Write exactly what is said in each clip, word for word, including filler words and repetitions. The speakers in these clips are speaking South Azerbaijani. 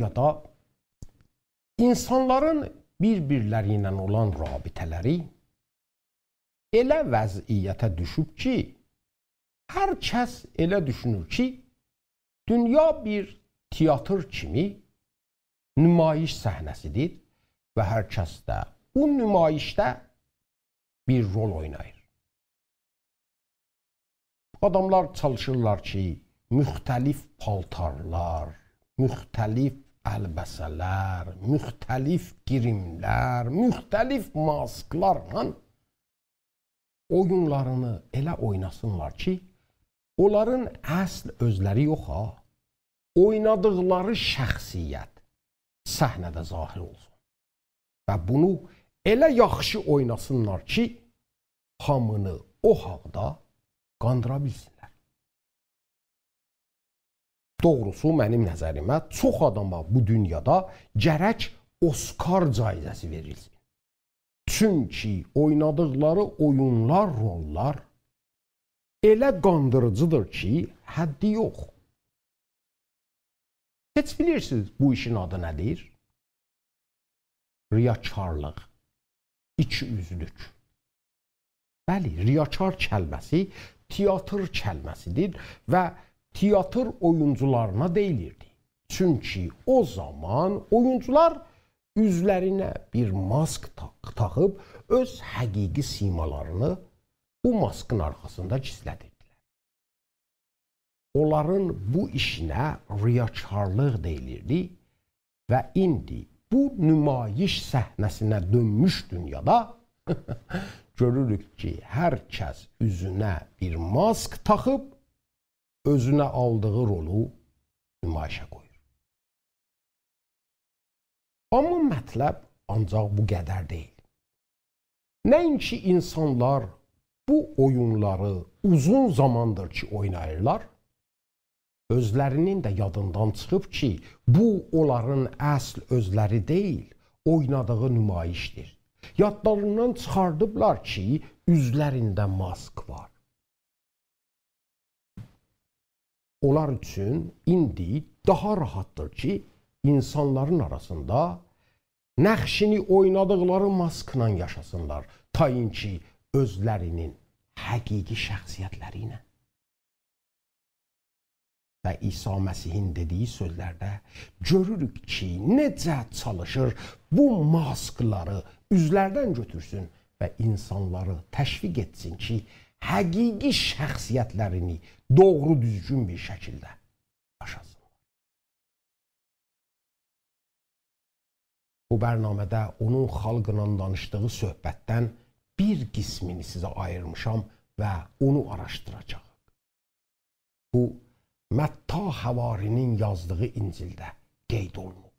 صفحه‌ده اینسانلارین بیر-بیرلری ایله اولان رابطه‌لری ائله وضعیته دوشوب کی، هر کس ائله دوشونور کی، دونیا بیر تئاتر کیمی نمایش صحنه‌سیدیر و هر کس ده بو نمایشده بیر رول اویناییر. آداملار چالیشیرلار کی، مختلف پالتارلار، مختلف البسه‌لر، مختلف گریملر، مختلف ماسکلارلا اویونلارینی ائله اویناسینلار کی، اونلارین اصل اؤزلری یوخ ها، اوینادیقلاری شخصیت صحنه‌ده ظاهر اولسون. و بونو ائله یاخشی اویناسینلار کی، هامینی او حاقدا قاندیرا بیلسینلر. دوغروسو، منیم نظریمه، چوخ آداما بو دونیادا گرک اسکار جایزه‌سی وئریلسین. چونکی اوینادیقلاری اویونلار، روللار ائله قاندیریجیدیر کی، حدی یوخ. هئچ بیلیرسینیز، بو ایشین آدی نه‌دیر؟ ریاکارلیق، ایکی‌اوزلوک. بلی، ریاکار کلمه‌سی تئاتر کلمه‌سیدیر و تئاتر اویونجولارینا دئییلیردی. چونکی او زامان اویونجولار اوزلرینه بیر ماسک تاخ-، تاخیب، اؤز حقیقی سیمالارینی بو ماسکین آرخاسیندا گیزله‌دیردیلر. اونلارین بو ایشینه ریاکارلیق دئییلیردی و ایندی بو نمایش صحنه‌سینه دؤنموش دونیادا گؤروروک کی، هر کس اوزونه بیر ماسک تاخیب، اؤزونه آلدیغی رولو نمایشه قویور. آمما مطلب آنجاق بو قدر دئییل. نه‌اینکی اینسانلار بو اویونلاری اوزون زاماندیر کی، اویناییرلار، اؤزلرینین ده یادیندان چیخیب کی، بو اونلارین اصل اؤزلری دئییل، اوینادیغی نمایشدیر. یادلاریندان چیخاردیبلار کی، اوزلرینده ماسک وار. اونلار اوچون ایندی داها راحتدیر کی، اینسانلارین آراسیندا نقشینی اوینادیقلاری ماسکلا یاشاسینلار، تا اینکی اؤزلرینین حقیقی شخصیتلری ایله. و عیسی مسیحین دئدیگی سؤزلرده گؤروروک کی، نئجه چالیشیر بو ماسکلاری اوزلردن گؤتورسون و اینسانلاری تشویق ائتسین کی، حقیقی شخصیتلرینی دوغرو دوزگون بیر شکیلده یاشاسینلار. بو برنامه‌ده اونون خالقلا دانیشدیغی صحبتدن بیر قسمینی سیزه آییرمیشام و اونو آراشدیراجاغیق. بو، متی حواری‌نین یازدیغی انجیلده قید اولونوب.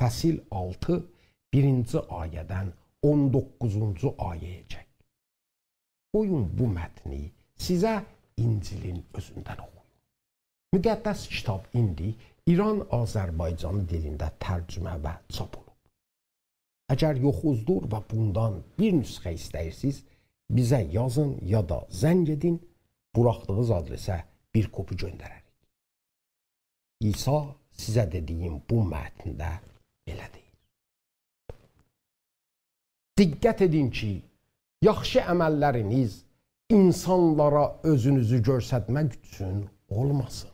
فصل آلتی، بیرینجی آیه‌دن اون دوققوزونجو آیه‌یه‌جک. قویون بو متنی سیزه انجیلین اؤزوندن اوخویوم. مقدس کیتاب ایندی ایران-آذربایجانی دیلینده ترجمه و چاپ اولوب. اگر یوخوزدور و بوندان بیر نسخه ایسته‌ییرسیز، بیزه یازین یا دا زنگ ائدین، بوراخدیغینیز آدرسه بیر کپی گؤندرریک. عیسی سیزه دئدیگیم بو متنده بئله دئییر: دقت ائدین کی، یاخشی عمللرینیز اینسانلارا اؤزونوزو گؤسترمک اوچون اولماسین.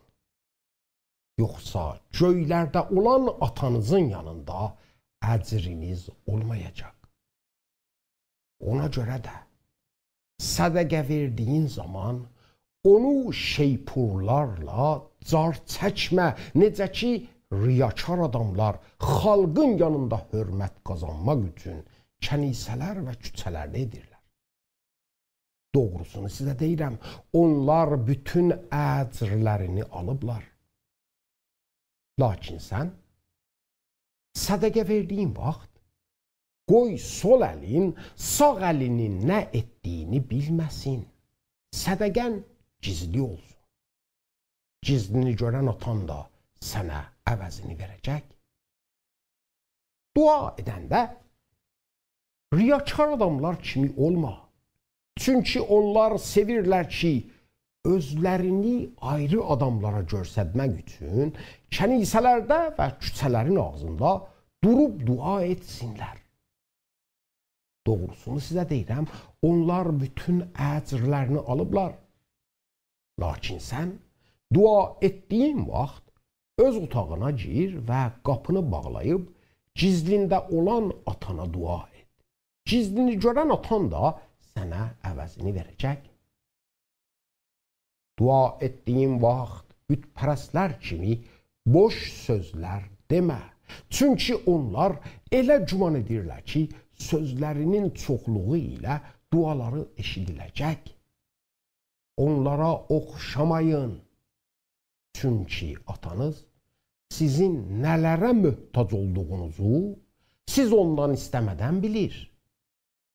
یوخسا گؤیلرده اولان آتانیزین یانیندا اجرینیز اولمایاجاق. اونا گؤره ده صدقه وئردیگین زامان اونو شیپورلارلا جار چکمه، نئجه کی، ریاکار آداملار خالقین یانیندا حؤرمت قازانماق اوچون کنیسه‌لر و کوچه‌لرده ائدیرلر. دوغروسونو سیزه دئییرم، اونلار بوتون اجرلرینی آلیبلار. لاکین سن صدقه وئردیگین واخت، قوی سول الین ساغ الینین نه ائتدیگینی بیلمه‌سین. صدقه‌ن گیزلی اولسون. گیزلینی گؤرن آتان دا سنه عوضینی وئره‌جک. دعا ائدنده ریاکار آداملار کیمی اولما. چونکی اونلار سئویرلر کی، اؤزلرینی آیری آداملارا گؤسترمک اوچون کنیسه‌لرده و کوچه‌لرین آغزیندا دوروب دعا ائتسینلر. دوغروسونو سیزه دئییرم، اونلار بوتون اجرلرینی آلیبلار. لاکین سن دعا ائتدیگین واخت اؤز اوتاغینا گیر و قاپینی باغلاییب گیزلینده اولان آتانا دعا ائت. گیزلینی گؤرن آتان دا سنه عوضینی وئره‌جک. دعا ائتدیگین واخت بت‌پرستلر کیمی بوش سؤزلر دئمه. چونکی اونلار ائله گمان ائدیرلر کی، سؤزلرینین چوخلوغو ایله دعالاری ائشیدیله‌جک. اونلارا اوخشامایین. چونکی آتانیز سیزین نه‌لره محتاج اولدوغونوزو سیز اوندان ایسته‌مه‌دن بیلیر.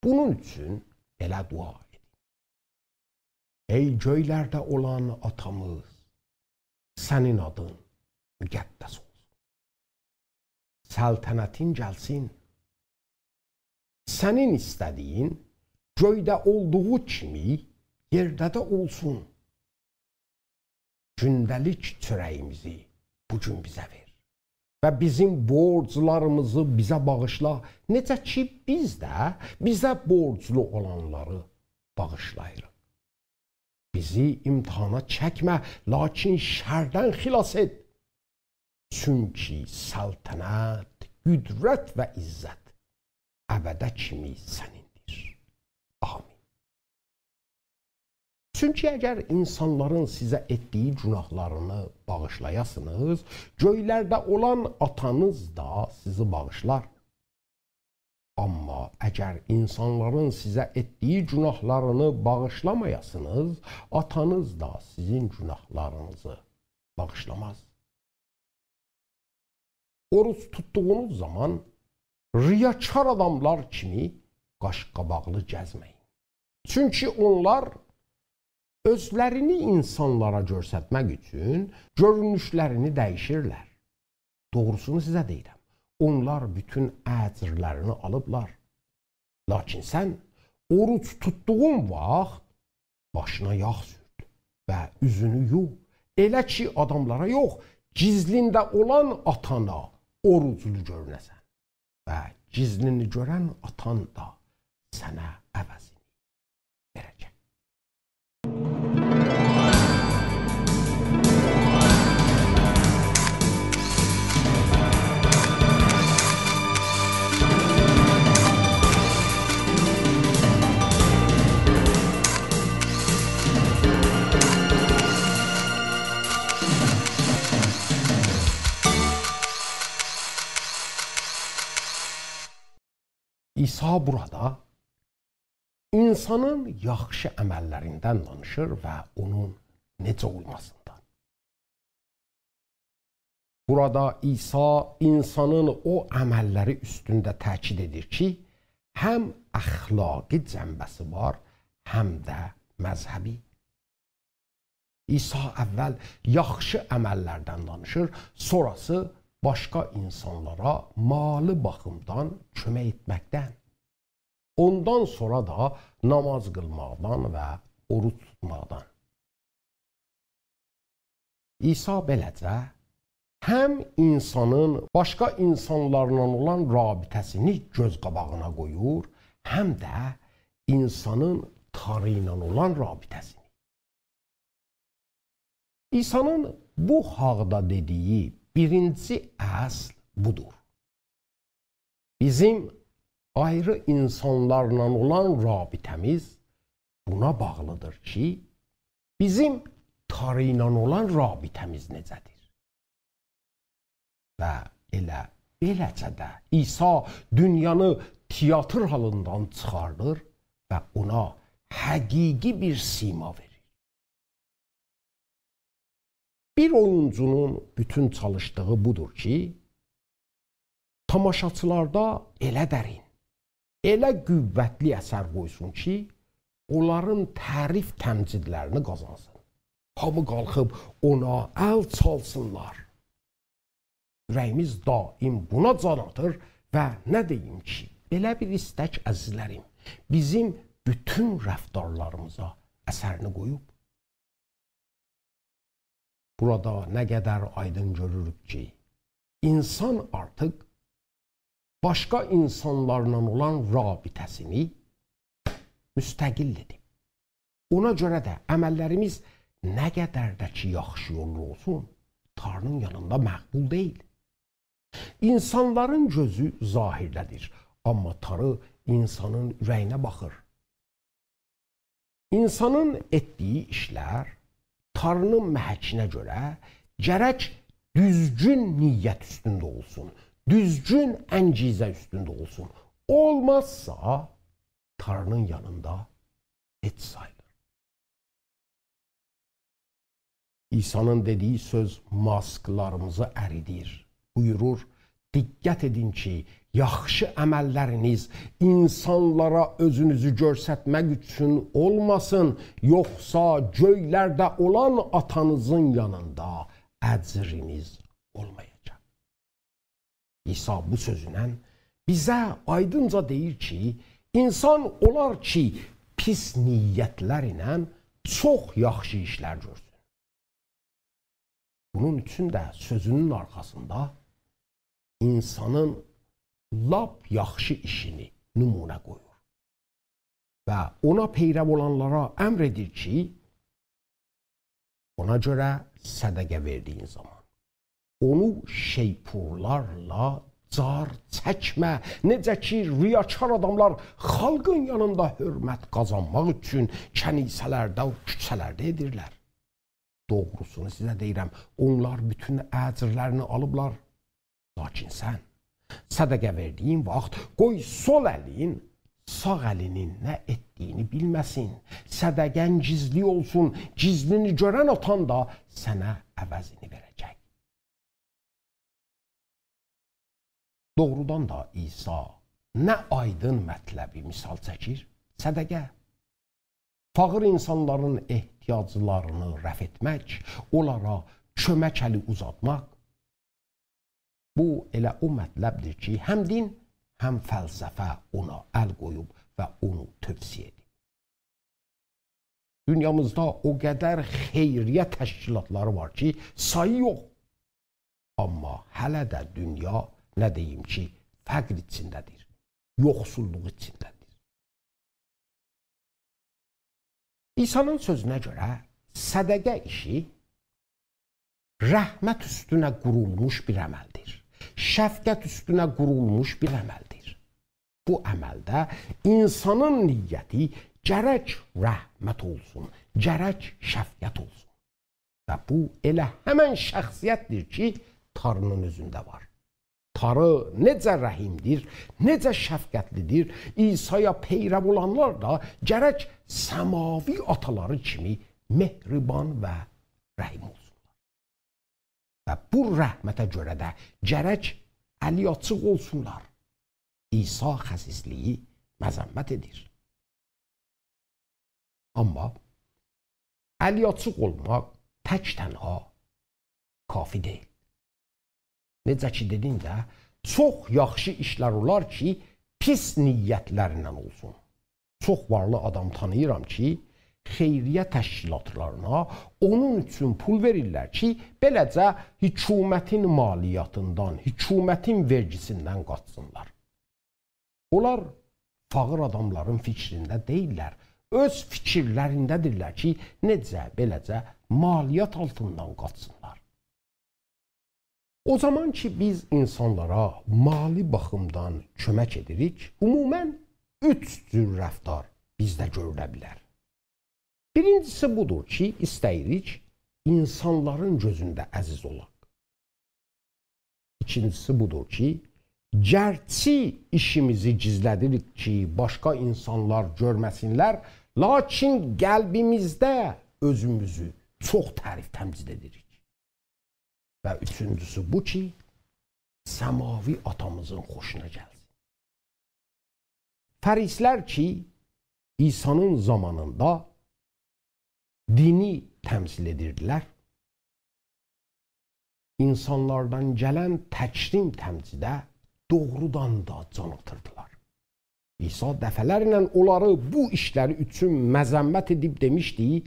بونون اوچون بئله دعا ائدین: ای گؤیلرده اولان آتامیز، سنین آدین مقدس اولسون. سلطنتین گلسین. سنین ایسته‌دیگین گؤیده اولدوغو کیمی یئرده ده اولسون. گونده‌لیک چؤره‌ییمیزی بو گون بیزه وئر. و بیزیم بورجلاریمیزی بیزه باغیشلا، نئجه کی بیز ده بیزه بورجلو اولانلاری باغیشلاییریق. بیزی امتحانا چکمه، لاکین شردن خلاص ائت. چونکی سلطنت، قدرت و عزت ابده کیمی سنیندیر. آمین. چونکی اگر اینسانلارین سیزه ائتدیگی گوناهلارینی باغیشلایاسینیز، گؤیلرده اولان آتانیز دا سیزی باغیشلار. آمما اگر اینسانلارین سیزه ائتدیگی گوناهلارینی باغیشلامایاسینیز، آتانیز دا سیزین گوناهلارینیزی باغیشلاماز. اوروج توتدوغونوز زامان ریاکار آداملار کیمی قاش‌قاباقلی گزمه‌یین. چونکی اونلار اؤزلرینی اینسانلارا گؤسترمک اوچون گؤرونوشلرینی دییشیرلر. دوغروسونو سیزه دئییرم، اونلار بوتون اجرلرینی آلیبلار. لاکین سن اوروج توتدوغون واخت باشینا یاغ سورت و اوزونو یو. ائله کی آداملارا یوخ، گیزلینده اولان آتانا اوروجلو گؤرونه‌سن. و گیزلینی گؤرن آتان دا سنه عوضینی وئره‌جک. عیسی بورادا اینسانین یاخشی عمللریندن دانیشیر و اونون نئجه اولماسیندان. بورادا عیسی اینسانین او عمللری اوستونده تأکید ائدیر کی، هم اخلاقی جنبه‌سی وار، هم ده مذهبی. عیسی اول یاخشی عمللردن دانیشیر، سونراسی باشقا اینسانلارا مالی باخیمدان کؤمک ائتمکدن. اوندان سونرا دا ناماز قیلماقدان و اوروج توتماقدان. عیسی بئله‌جه هم اینسانین باشقا اینسانلارلا اولان رابطه‌سینی گؤز قاباغینا قویور، هم ده اینسانین تاری ایله اولان رابطه‌سینی. عیسی‌نین بو حاقدا دئدیگی بیرینجی اصل بودور. بیزیم آیری اینسانلارلا اولان رابطه‌میز بونا باغلیدیر کی، بیزیم تاری ایله اولان رابطه‌میز نئجه‌دیر؟ و ائله بئله‌جه ده عیسی دونیانی تئاتر حالیندان چیخاردیر و اونا حقیقی بیر سیما وئریر. بیر اویونجونون بوتون چالیشدیغی بودور کی، تاماشاچیلاردا ائله درین، ائله قوتلی اثر قویسون کی، اونلارین تعریف تمجیدلرینی قازانسین. هامی قالخیب اونا ال چالسینلار. اوره‌ییمیز دائم بونا جان آتیر و نه دئییم کی، بئله بیر ایستک، عزیزلریم، بیزیم بوتون رفتارلاریمیزا اثرینی قویوب. بورادا نه قدر آیدین گؤروروک کی، اینسان آرتیق باشقا اینسانلارلا اولان رابطه‌سینی مستقل ائدیب. اونا گؤره ده عمللریمیز نه قدر ده کی یاخشی یوللو اولسون، تاری‌نین یانیندا مقبول دئییل. اینسانلارین گؤزو ظاهرده‌دیر، آمما تاری اینسانین اوره‌یینه باخیر. اینسانین ائتدیگی ایشلر تاری‌نین محکینه گؤره گرک دوزگون نیت اوستونده اولسون، دوزگون انگیزه اوستونده اولسون. اولمازسا، تاری‌نین یانیندا هئچ ساییلیر. عیسی‌نین دئدیگی سؤز ماسکلاریمیزی اریدیر. بویورور: «دقت ائدین کی، یاخشی عمللرینیز اینسانلارا اؤزونوزو گؤسترمک اوچون اولماسین، یوخسا گؤیلرده اولان آتانیزین یانیندا اجرینیز اولمایاجاق.» عیسی بو سؤزونن بیزه آیدینجا دئییر کی، اینسان اولار کی، پیس نیتلر ایله چوخ یاخشی ایشلر گؤرسون. بونون اوچون ده سؤزونون آرخاسیندا اینسانین لاپ یاخشی ایشینی نمونه قویور. و اونا پیرو اولانلارا امر ائدیر کی، اونا گؤره صدقه وئردیگین زامان اونو شیپورلارلا جار چکمه. نئجه کی، ریاکار آداملار خالقین یانیندا حؤرمت قازانماق اوچون کنیسه‌لرده و کوچه‌لرده ائدیرلر. دوغروسونو سیزه دئییرم، اونلار بوتون اجرلرینی آلیبلار. لاکین سن صدقه وئردیگین واخت قوی سول الین ساغ الینین نه ائتدیگینی بیلمه‌سین. صدقه‌ن گیزلی اولسون، گیزلینی گؤرن آتان دا سنه عوضینی وئره‌جک. دوغرودان دا عیسی نه آیدین مطلبی مثال چکیر؟ صدقه. فقیر اینسانلارین احتیاجلارینی رفع ائتمک، اونلارا کؤمک الی اوزاتماق، بو ائله او مطلبدیر کی، هم دین، هم فلسفه اونا ال قویوب و اونو توصیه ائدیب. دونیامیزدا او قدر خیریه تشکیلاتلاری وار کی، سایی یوخ. آمما هله ده دونیا، نه دئییم کی، فقر ایچینده‌دیر، یوخسوللوق ایچینده‌دیر. عیسی‌نین سؤزونه گؤره صدقه ایشی رحمت اوستونه قورولموش بیر عملدیر. شفقت اوستونه قورولموش بیر عملدیر. بو عملده اینسانین نیتی گرک رحمت اولسون، گرک شفقت اولسون. و بو ائله همن شخصیتدیر کی، تاری‌نین اؤزونده وار. تاری نئجه رحیمدیر، نئجه شفقتلیدیر، عیسایا پیرو اولانلار دا گرک سماوی آتالاری کیمی مهربان و رحیم اولسونلار. و بو رحمته گؤره ده گرک الی آچیق اولسونلار. عیسی خسیسلیگی مذمت ائدیر. آمما الی آچیق اولماق تک تنها کافی دئییل. نئجه کی دئدیم ده، چوخ یاخشی ایشلر اولار کی، پیس نیتلرینن اولسون. چوخ وارلی آدام تانیییرام کی، خیریه تشکیلاتلارینا اونون اوچون پول وئریرلر کی، بئله‌جه حکومتین مالیاتیندان، حکومتین وئرگیسیندن قاچسینلار. اونلار فقیر آداملارین فیکرینده دئییللر، اؤز فیکیرلرینده‌دیرلر کی، نئجه بئله‌جه مالیات آلتیندان قاچسینلار. او زامان کی، بیز اینسانلارا مالی باخیمدان کؤمک ائدیریک، عموماً اوچ جور رفتار بیزده گؤروله بیلر. بیرینجیسی بودور کی، ایسته‌ییریک اینسانلارین گؤزونده عزیز اولاق. ایکینجیسی بودور کی، گرچی ایشیمیزی گیزله‌دیریک کی، باشقا اینسانلار گؤرمه‌سینلر، لاکین قلبیمیزده اؤزوموزو چوخ تعریف تمجید ائدیریک. و اوچونجوسو بو کی، سماوی آتامیزین خوشونا گلسین. فریسی‌لر کی، عیسی‌نین زامانیندا دینی تمثیل ائدیردیلر، اینسانلاردان گلن تکریم تمجیده دوغرودان دا جان آتیردیلار. عیسی دفعه‌لرله اونلاری بو ایشلری اوچون مذمت ائدیب دئمیشدی: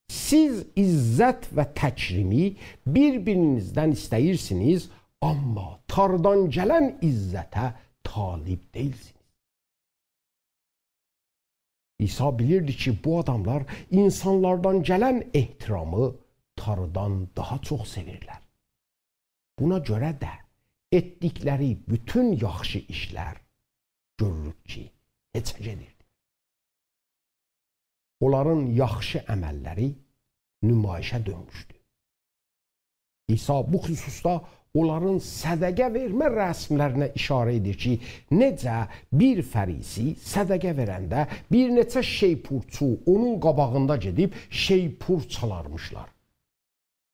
سیز عزت و تکریمی بیر-بیرینیزدن ایسته‌ییرسینیز، آمما تاریدان گلن عزته طالب دئییلسینیز. عیسی بیلیردی کی، بو آداملار اینسانلاردان گلن احترامی تاریدان داها چوخ سئویرلر. بونا گؤره ده ائتدیکلری بوتون یاخشی ایشلر گؤروروک کی، هئچه گئدیردی. اونلارین یاخشی عمللری نمایشه دؤنموشدو. عیسی بو خصوصدا اونلارین صدقه وئرمه رسملرینه ایشاره ائدیر کی، نئجه بیر فریسی صدقه وئرنده بیر نئچه شیپورچو اونون قاباغیندا گئدیب شیپور چالارمیشلار.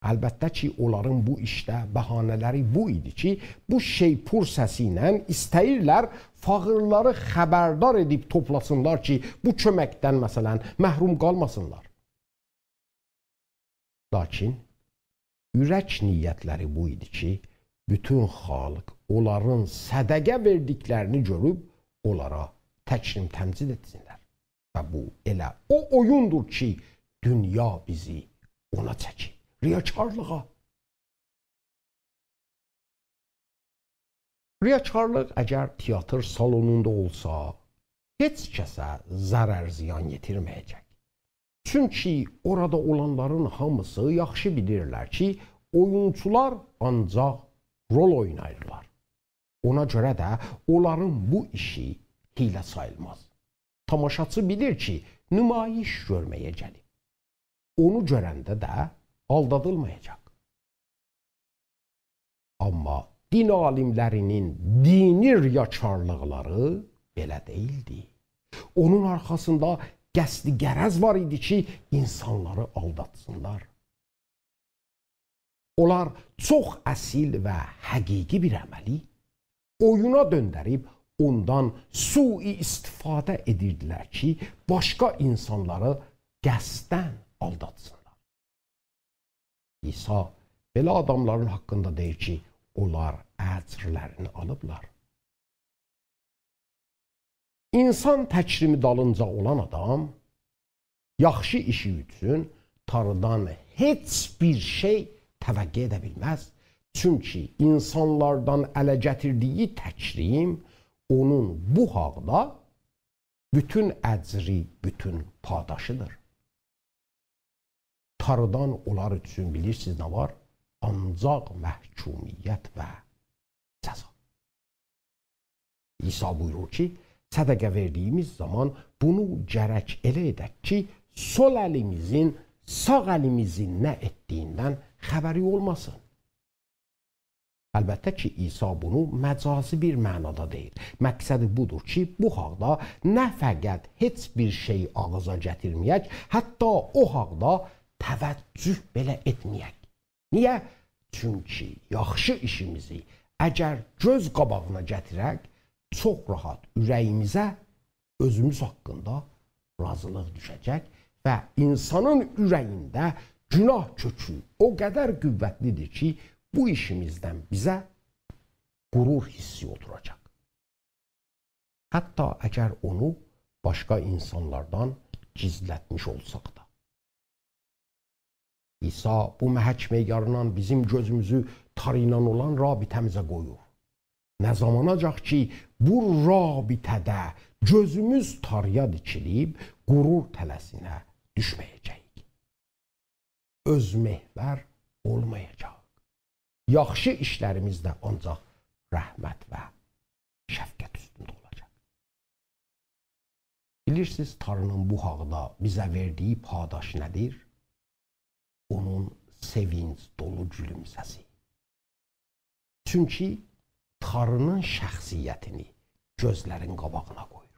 البته کی، اونلارین بو ایشده بهانه‌لری بو ایدی کی، بو شیپور سسی ایله ایسته‌ییرلر فقیرلری خبردار ائدیب توپلاسینلار کی، بو کؤمکدن، مثلا، محروم قالماسینلار. لاکین اورک نیتلری بو ایدی کی، بوتون خالق اونلارین صدقه وئردیکلرینی گؤروب اونلارا تکریم تمجید ائتسینلر. و بو ائله او اویوندور کی، دونیا بیزی اونا چکیر. ریاکارلیغا. ریاکارلیق اگر تئاتر سالونوندا اولسا، هئچ کسه ضرر زیان یئتیرمه‌یه‌جک. چونکی اورادا اولانلارین هامیسی یاخشی بیلیرلر کی، اویونچولار آنجاق رول اویناییرلار. اونا گؤره ده اونلارین بو ایشی حیله ساییلماز. تاماشاچی بیلیر کی، نمایش گؤرمه‌یه گلیب. اونو گؤرنده ده آلدادیلمایاجاق. آمما دین عالیملرینین دینی ریاکارلیقلاری بئله دئییلدی. اونون آرخاسیندا قصد غرض وار ایدی کی، اینسانلاری آلداتسینلار. اونلار چوخ اصیل و حقیقی بیر عملی اویونا دؤندریب اوندان سوءاستفاده ائدیردیلر کی، باشقا اینسانلاری قصداً آلداتسینلار. عیسی بئله آداملارین حاقیندا دئییر کی، اونلار اجرلرینی آلیبلار. اینسان تکریمی دالینجا اولان آدام یاخشی ایشی اوچون تاریدان هئچ بیر شئی توقع ائده بیلمز. چونکی اینسانلاردان اله گتیردیگی تکریم اونون بو حاقدا بوتون اجری، بوتون پاداشیدیر. تاریدان اونلار اوچون بیلیرسینیز نه وار؟ آنجاق محکومیت و جزا. عیسی بویورور کی، صدقه وئردیگیمیز زامان بونو گرک ائله ائدک کی، سول الیمیزین ساغ الیمیزین نه ائتدیگیندن خبری اولماسین. البته کی، عیسی بونو مجازی بیر معنادا دئییر. مقصدی بودور کی، بو حاقدا نه فقط هئچ بیر شئی آغیزا گتیرمه‌یک، حتی او حاقدا توجه بئله ائتمه‌یک. نییه؟ چونکی یاخشی ایشیمیزی اگر گؤز قاباغینا گتیرک، چوخ راحت اوره‌ییمیزه اؤزوموز حاقیندا راضیلیق دوشه‌جک و اینسانین اوره‌یینده گوناه کؤکو او قدر قوتلیدیر کی، بو ایشیمیزدن بیزه غرور حیسی اوتوراجاق. حتی اگر اونو باشقا اینسانلاردان گیزلتمیش اولساق دا. عیسی بو محک معیاریندان بیزیم گؤزوموزو تاری ایله اولان رابطه‌میزه قویور. نه زاماناجاق کی، بو رابطه‌ده گؤزوموز تارییا دیکیلیب، غرور تله‌سینه دوشمه‌یه‌جه‌ییک. اؤزمحور اولمایاجاق. یاخشی ایشلریمیز ده آنجاق رحمت و شفقت اوستونده اولاجاق. بیلیرسینیز، تاری‌نین بو حاقدا بیزه وئردیگی پاداش نه‌دیر؟ اونون سئوینج دولو گولومسه‌سی. چونکی تاری‌نین شخصیتینی گؤزلرین قاباغینا قویور.